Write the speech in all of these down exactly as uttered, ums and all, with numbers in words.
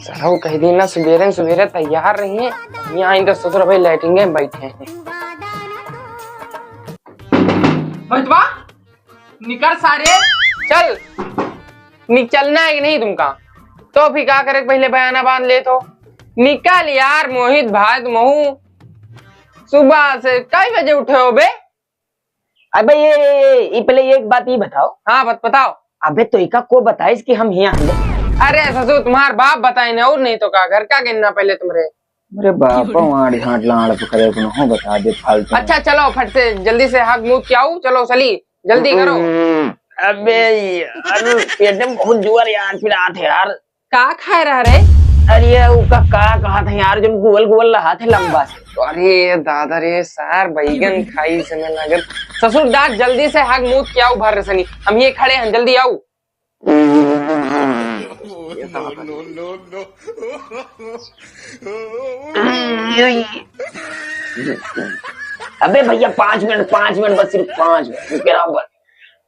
सरऊ कह दी ना, सुबेरे सुबेरे तैयार रहिए, यहाँ आइन तो ससुर भाई लैट्रिन में बैठे हैं। मोहितवा, निकर सारे, चल। निकलना है कि नहीं तुमका? तो फिर का करे, पहले बयाना बांध ले तो। निकल यार मोहित भाई, तुमहू सुबह से कई बजे उठे हो बे? अबे ये, ये, ये, ये पहले एक बात ये बताओ। हाँ, बत-, बताओ। अबे तो इका को बताइस कि हम यहाँ हैं? अरे ससुर, तुम्हार बाप बताइन, और नहीं तो का, घर का गिनना पहले तुम्हरे। अरे बापा, वाड़ घाट लाड़ पकड़े को न हो, बता दे फालतू में। अच्छा, चलो, फट से, जल्दी से हाथ मुँह क्या हो, चलो, चली, जल्दी करो। अबे यार, पेट में बहुत जोर यार, पिरात है यार। का खाए रहा रे? अरे, ये उका का कहत है यार, जो गोल गोल रहत है लंबा से। अरे दादा रे, सार बैगन खाई से में लगल। ससुर दास, जल्दी से हाग मूत के आऊ भर रसनी, हम ये खड़े हैं, जल्दी आऊ। अबे भैया, पाँच मिनट, पाँच मिनट बस, सिर्फ पाँच मिनट, रुक रहा बस।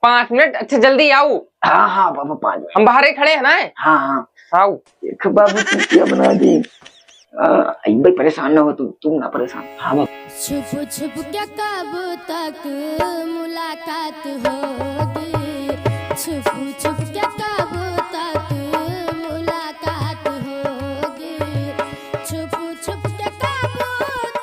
पाँच मिनट? अच्छा, जल्दी आऊ। हाँ, हाँ, बाबा, पाँच मिनट। हम बाहर ही खड़े हैं ना? हाँ, हाँ। आऊ। देख बाबू, तू क्या बना दे? आ, आई भाई, परेशान ना हो तू, तू ना परेशान। हाँ बाबू। छुप छुप के कब तक मुलाकात होगी? छुप छुप के कब तक मुलाकात होगी? छुप छुप के कब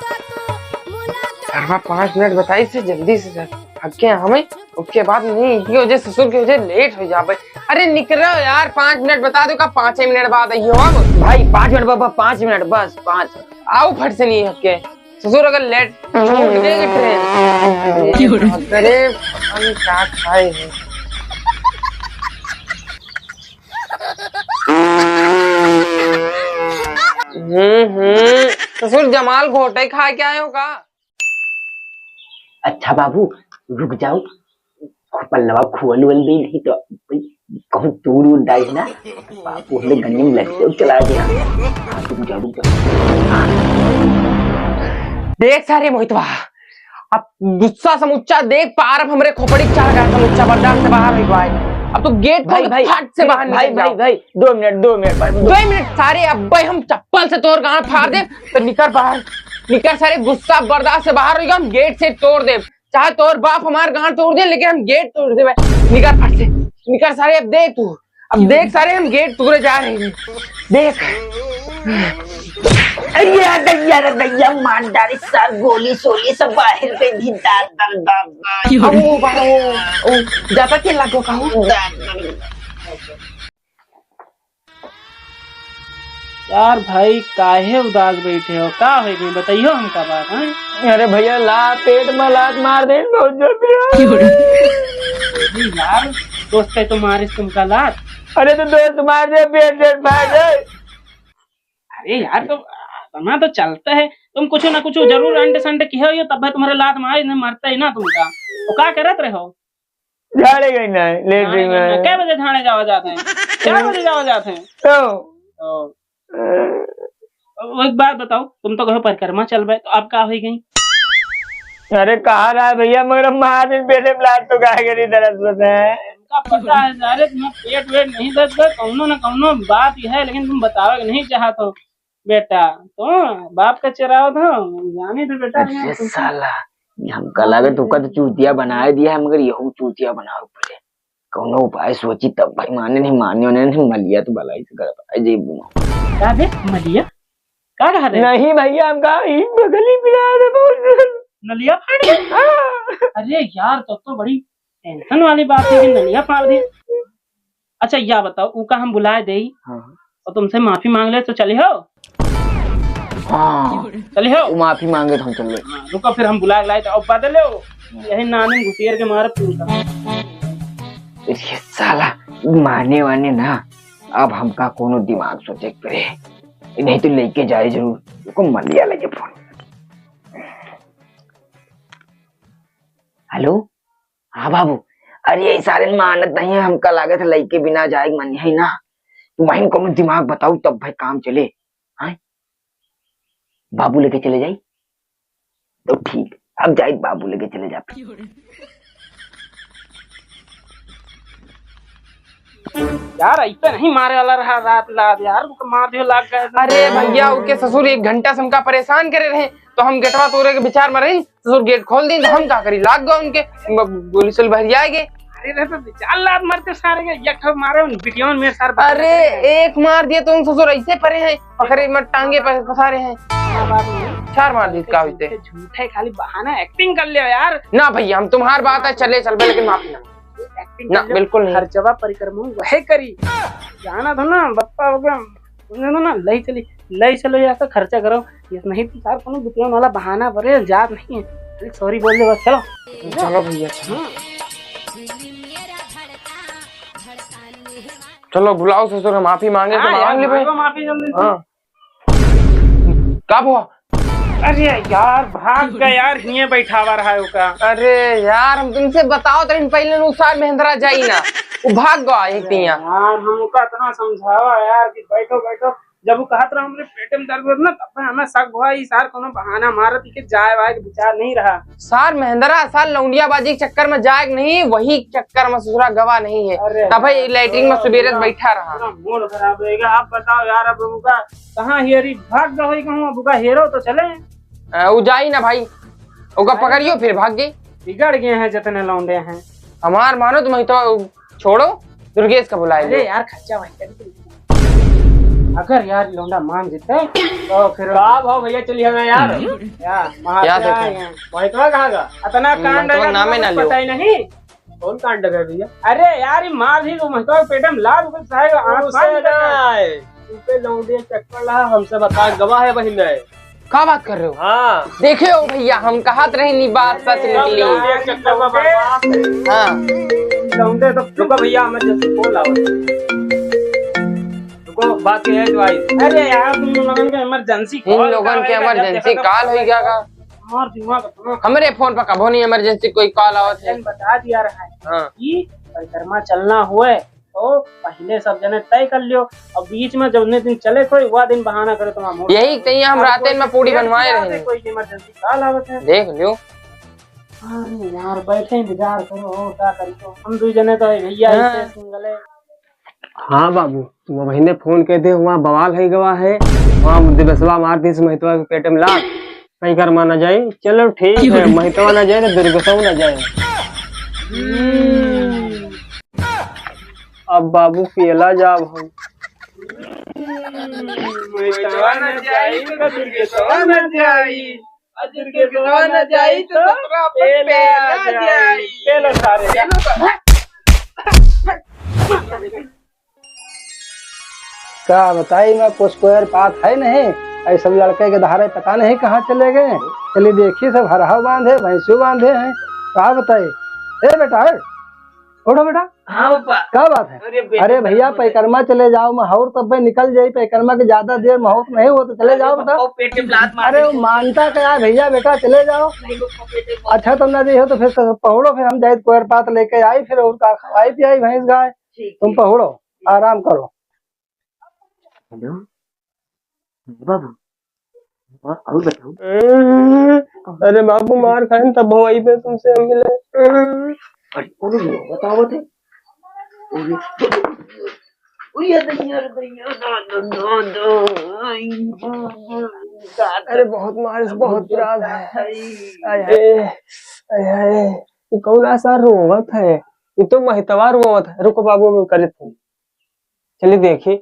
तक मुलाकात सरवा पाँच मिनट बताई से जल्दी से सर। हक्के हमें, उसके बाद नहीं, इनकी वजह, ससुर की वजह लेट हो जाबे। अरे निकलो यार, पाँच मिनट बता दो, का पाँचे मिनट बाद आइयो हम। भाई, पाँच मिनट बाबा, पाँच मिनट बस, पाँच। आऊ फट से नहीं हक्के, ससुर अगर लेट छूट गए कि ट्रेन। अरे, पता नहीं क्या खाए हैं। हम्म, हम्म। ससुर जमाल घोटे खा के आए हो का? अच्छा बाबू, रुक जाओ, खु-, पल्लवा खोल वोल दे, नहीं तो भाई कहूँ तूर उड़ डाई है ना, बापू हमें गन्ने में लटके चला गया। हाँ, रुक जाओ, रुक जाओ। देख सारे मोहितवा, अब गुस्सा समुच्चा देख पार, अब हमरे खोपड़ी के चाह रहा समुच्चा बर्दाश्त से बाहर हो गया है। अब तो गेट खोल भाई, के भाई, फट से बाहर भाई, निकल भाई, जाओ। भाई, दो मिनट, दो मिनट, भाई, दो दो मिनट सारे, अब भाई हम चप्पल से तोर गांड फाड़ दे, तो निकर बाहर, निकर सारे, गुस्सा बर्दाश्त से बाहर हो गया, हम गेट से तोड़ दे। चाहे तोर बाप हमार गांड तोड़ दे, लेकिन हम गेट तोड़ देबे। निकर फट से, निकर सारे, अब देख तू, अब देख सारे, हम गेट तोड़े जा रहे हैं। देख। अरे यार, दैया रे दैया, मार डाली सार गोली सोली सब बाहर के भी दाल, दाल, दाल, दाल। अब वो, वो, वो, ज्यादा के लागो का हो? दाल, दाल। यार भाई, काहे उदास बैठे हो? का होइ गई? बताइयो हमका बात, हाँ? अरे भैया, ला-, पेट में लात मार दे, बहुत जोर पिया। अरे यार, दोस्त है तो मारिस तुमका लात। अरे तो दोस्त मार दे, पेट, पेट फाड़ दे। अरे यार, तो, इतना तो चलता है, तुम कुछ ना कुछ जरूर अंड संड किहे हो, तब तुम्हारे लात मारे, नहीं मरता ही ना तुमका। तो का करत रहे हो? झाड़े गई ना, लेटरिन झाड़े गई ना। में। कै बजे झाड़े जावा जात हैं? कै बजे जावा जात हैं? तो। तो। अ। वो एक बात बताओ, तुम तो कहो परिक्रमा चलबे, तो अब का होइ गई? अरे कहा रहा है भैया, मगर हम महादेव पेटे में लात तो गाय गरी दरस बस है। हमका पता है सारे, तुम्हें पेट वेट नहीं दर्द बा, कौनो ना कौनो बात ही है, लेकिन तुम बतावे के नहीं चाहत हो। बेटा, तो बाप का चेहरा था, जाने थे बेटा, अरे यहाँ तुम साला, ये हमका लगे तो का तो चूतिया बनाए दिया है, मगर यहू चूतिया बनाओ पहले। कौनो उपाय सोची तब भाई, माने नहीं, माने उन्हें नहीं, मलिया तो भलाई से गड़बड़ा जेबू। का बे, मलिया? का कहा रे? नहीं भैया, हमका ई बगली पिला दे बहुत। नलिया फाड़ गया? हाँ। अरे यार, तो, तो बड़ी टेंशन वाली बात है कि नलिया फाड़ दी। अच्छा, या बताओ, ऊ का हम बुलाए देई हाँ। और तुमसे माफी मांग ले तो चली हो? हाँ। चली हो? वो माफी मांगे तो हम चल गए। हाँ, रुको, फिर हम बुला के लाए तो अब बदले हो। यही नानी घुसेर के मारे पूरा। ये साला माने वाने ना, अब हमका कोनो दिमाग सोचे के पड़े। नहीं तो लेके जाए जरूर। रुको, मलिया लगे फोन। हेलो, हाँ बाबू, अरे ये सारे मानत नहीं है, हमका लागत है लइके बिना जाए के मन है ना। तू वहीं कौनो दिमाग बताऊ तब भाई काम चले। हाँ, बाबू लेके चले जाई तो ठीक, अब जाई बाबू लेके चले जाते। यार, ऐसे नहीं मारे वाला रहा रात लात यार, उनका मार दियो, लाग गए। अरे भैया, उनके ससुर एक घंटा से हमका परेशान करे रहे, तो हम गेटवा तोड़े के विचार में रही, ससुर गेट खोल दी, तो हम का करी, लाग गए उनके, ब-, गोली सोली बहरिया गए। अरे रे, तो चार लात मारते सारे के, एक ठो मारे उन बिटियों में सार बता अरे, रहे हैं। एक मार दिए तो उन ससुर ऐसे परे हैं, पकड़े मत, टांगे पर पसारे हैं। क्या बात नहीं। चार मार दी, का होते? झूठे खाली बहाना, एक्टिंग कर लियो यार। ना भैया, हम तुम्हार बात है, चले चलबे, लेकिन माफी ना। एक्टिंग ना, कर ले, बिल्कुल नहीं। खर्चवा परिक्रमा वहे करी। जाना था ना, बप्पा हो गया, उन्हें तो ना, ले चली, ले चलो यार, तो खर्चा करो। ये नहीं तो सार कोनो दुकान वाला बहाना बरे जात नहीं है। खाली सॉरी बोल दे बस, चलो। चलो भैया, चलो। हम्म। चलो, बुलाओ ससुर, हम माफी मांगे तो हाँ यार, मांग ले भाई। मांगो माफी जल्दी से। हाँ। का हुआ? अरे यार, भाग गया यार, हिये बैठावा रहा है ओका। अरे यार, हम तुमसे बताओ तो पहले नु सार महेंद्रा जाई ना, वो भाग गया एक तिया। यार, हम ओका इतना समझावा यार कि बैठो, बैठो, जब वो कहत रहा हमरे पेट में दर्द होत ना, तब हमें शक हुआ, ई सार कोनो बहाना मारत, इके जाए वाए के विचार नहीं रहा। सार महेंद्रा, सार लौंडियाबाजी के चक्कर में जाए के नहीं, वही चक्कर में ससुरा गवा नहीं है। अरे तब यार, लैट्रिन में सुबेरे से पूरा, बैठा रहा। पूरा मूड खराब होएगा। आप बताओ यार, अब उनका कहाँ हेरी भाग गई कहूँ, अब उनका हेरो तो चले। अ, उ जाई ना भाई, ओका अरे। पकड़ियो फिर भाग गई। बिगड़ गए हैं जितने लौंडे हैं। हमार मानो तो मैं तो छोड़ो, दुर्गेश का बुलाए अरे ले। यार, खर्चा वहीं कर दे। अगर यार लौंडा मान जीते तो फिर का भाव भैया चली हमें यार। हम्म। यार, महाराज क्या देखा? आए हैं। मोहितवा कहाँ का? इतना कांड मोहितवा है, नामे ना कुछ लो। पता ही नहीं। कौन कांड है भैया? अरे यार, ये मार ही तो महका पेट में लाल कुछ है, आँख उसे बांध ना के। है। उनके लौंडे चक्कर ला, हमसे बता, गवाह है बहिन है। का बात कर रहे हो? हाँ। देखे हो भैया, हम कहत रहे नी बात सच अरे, निकली। लौंडे चक्कर में बर्बाद है। हाँ। लौंडे तो रुको भैया, इमरजेंसी फोन लाओ। रुको, बात ये है जो आई। अरे यार, तुम लोगन के इमरजेंसी इन कॉल लोगन का के है, इमरजेंसी देखो, कॉल होई गया का? हमार दिमाग इतना हमरे फोन पर कभो नहीं इमरजेंसी कोई कॉल आवत है। बता दिया रहा है हाँ। कि परिक्रमा चलना हुए तो पहले सब जने तय कर लियो, और बीच में जौने दिन चले कोई, वह दिन बहाना करे तुम्हारा मूड। यही कहीं हम राते में पूड़ी बनवाए रहे। कोई इमरजेंसी कॉल आवत है। देख लियो। अरे यार, बैठे इंतजार करो, और का करी तो। हम दो जने तो है भैया, हाँ। ऐसे सिंगल है। हाँ बाबू, तुम बहिने फोन के दे, वहाँ बवाल है गवा है, वहाँ दिवसवा मार दिस महितवा के पेट में लात। कहीं कर माना जाए, चलो ठीक है, महितवा ना जाए तो दुर्गसवा ना जाए। अब बाबू पियला जाब हम। महितवा ना जाए तो दुर्गसवा ना जाए। अरे दुर्गेशवा न जाई तो दूसरा अपन पेला पेला जाई। जाई। पेला सारे। का बताई मैं, कुछ कोयर पात है नहीं। ऐ सब लड़के के धारे पता नहीं कहाँ चले गए। चली देखी, सब हरहा बांधे, भैंसू बांधे हैं। का बताई? ए बेटा, ए, उठो बेटा। हाँ पापा। का बात है? अरे बेटा, अरे भैया, पैकरमा चले जाओ, महौर तब्बे निकल जाई, पैकरमा के ज्यादा देर महौर नहीं हो तो चले जाओ बेटा। पापा, पेट में लात मार अरे वो मानता क्या है भैया, बेटा चले जाओ। नहीं पापा, पेट में अच्छा तुम ना जइहो तो फिर पहुड़ो, फिर हम जाए कोयर पात लेके आई, फिर और का खवाई पियाई भैंस गाय। ठीक, तुम ठीक। पहुड़ो, आराम करो। हेलो, बाबू, और, और बताओ। अरे बाबू, मार खाए तब हो आई बे तुमसे हम मिले। अरे, कौन है? बताओ, बताओ। अरे, अरे, दैया रे, दैया, दो, दो, दो, दो। अरे, बहुत मार, बहुत बहुत पिरात है। हाय, हाय, हाय, हाय। ये कौन सा रोवत है? ये तो महितवा रोवत है। रुको बाबू, मैं करे फोन। चलिए देखी।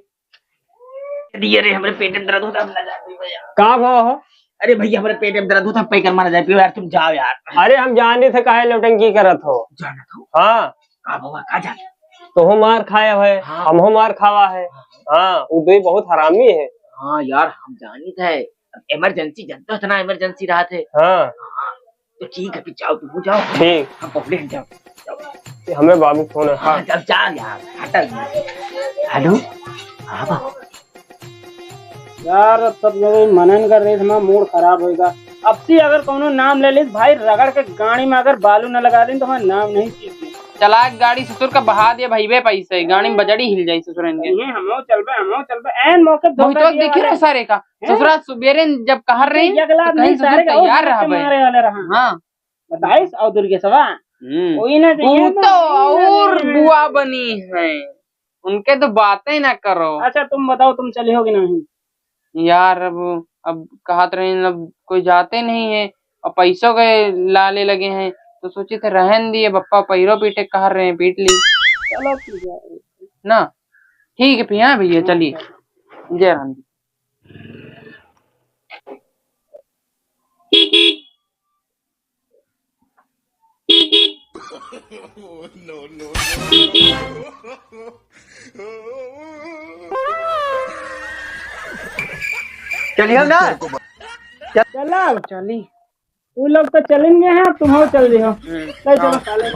अरे, अरे, हमरे पेट में दर्द होता, हम ना जाते भैया। का भवा हो? अरे भैया, हमरे पेट में दर्द होता, पैकर मारा जाए, पियो यार, तुम जाओ यार। अरे, हम जाने थे काहे लौटंकी करत हो। जाना था? हाँ। का भवा, का जाने? तोहो मार खाया है, हाँ। हमहो मार खावा है। हाँ। हाँ, वो दो बहुत हरामी है। हाँ यार, हम जानी थे। अब इमरजेंसी, जनता इतना इमरजेंसी रहा थे। हाँ। हाँ, तो ठीक है, फिर जाओ, तुम जाओ। ठीक। हम पकड़े हैं, जाओ, जाओ। ये हमें बाबू फोन है, हाँ। हाँ, अब जा यार, हटा। हेलो, हाँ बाबू। यार, अब सब जगह मनन कर रही थी, मूड खराब होएगा। अब ती अगर कोनो नाम ले लीस भाई, रगड़ के गाड़ी में अगर बालू न लगा लीन, तो हमारा नाम नहीं चीज। चला के गाड़ी ससुर का बहा दे भईबे पैसे, गाड़ी में बजड़ी हिल जाई ससुर इनके। ये हमो चलबे, हमो चलबे, एन मौके पे धोखा मोहितवा दिए देखी वाले। रहे सारे का, हैं? ससुरा सुबेरे जब कहर रहे, एक लाख तो कहीं नहीं, ससुर सारे का तैयार और रहा के बे। मारे वाले रहा। हाँ। बताइस और दुर्गेशवा। हम्म। कोई ना वो चाहिए तो ना, कोई ना और चाहिए। बुआ बनी है। उनके तो बातें ना करो। अच्छा, तुम बताओ, तुम चली हो कि नहीं? यार, अब, अब कहत रहे, अब कोई जाते नहीं है, और पैसों के लाले लगे हैं, तो सोचे थे रहन दिए, बप्पा पैरों पीटे कह रहे हैं, पीट ली। चलो, ठीक है। ना, ठीक है, फिर हाँ भैया, चलिए, जय राम जी। चलिए ना। चला। चली। उ लोग तो चलेंगे हैं, तुम हो चल रही हो। ले चलो साले।